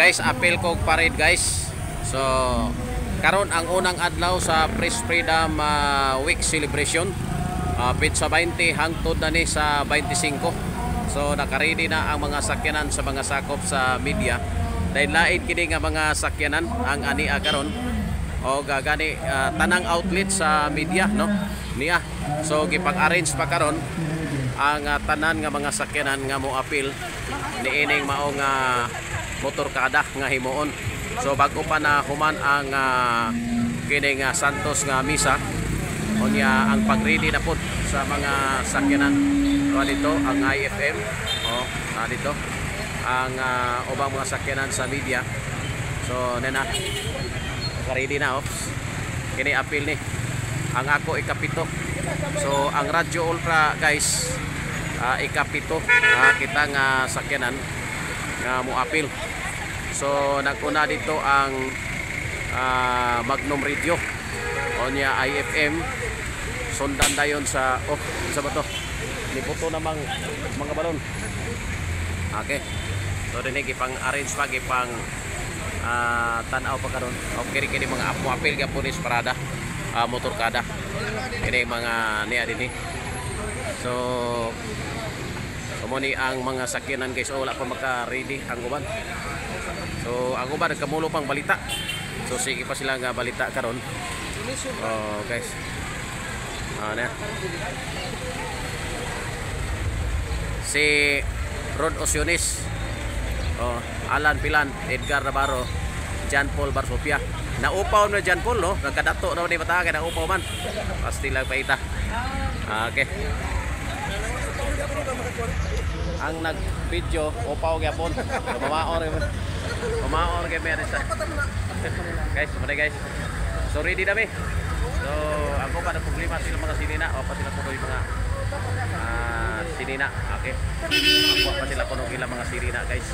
Guys, apil kog parade, guys. So karon ang unang adlaw sa Press Freedom Week celebration. Petsa 20 hangtod na ni sa 25. So naka-ready na ang mga sakyanan sa mga sakop sa media. Dahil lain kini nga mga sakyanan ang ania karon o gani tanang outlet sa media, no, niya. So gipang-arrange pa karon ang tanan nga mga sakyanan nga moapil niining mao nga motorkada nga himuon. So bago pa na human ang kining Santos nga misa, unya ang pag-ready na pud sa mga sakyanan. So dito ang IFM, oh, dito ang ubang mga sakyanan sa media. So nena ready na, ops. Kini apil ni ang ako ikapito. So ang Radyo Ultra, guys, ikapito kita nga sakyanan nga moapil. So naguna dito ang Magnum Radio, unya IFM, sundan dayon sa, oh, sa ba to, nibuto namang mga balon. Okay, so dinhi gipang arrange pa, gipang tan-aw pa karon. Okay, kini mga moapil gyapon ni sa parada, motorkada, kini mga niya dinhi. So amo ni ang mga sakyanan, guys. Oh, wala pa maka-ready ang uban. So ang uban nagkamulo pang balita. So sige pa sila nga balita karon. Oh, guys. Na. Si Rod Osionis. Oh, Alan Pilan, Edgar Navarro, John Paul Barsopia. Naupaw na John Paul, no? Nagkadato na ni bata kay naupaw man. Pasti lang paita. Okay. Ang nag-video, upaw gyapon. Mamaor gyapon. Mamaor gyapon meron sa. Guys, sumali, guys. So ready na mi. So ako pa na problema sila mga sinina o pa sila kuno yung mga sinina. Okay. Ako pa sila kuno ilang mga sinina, guys.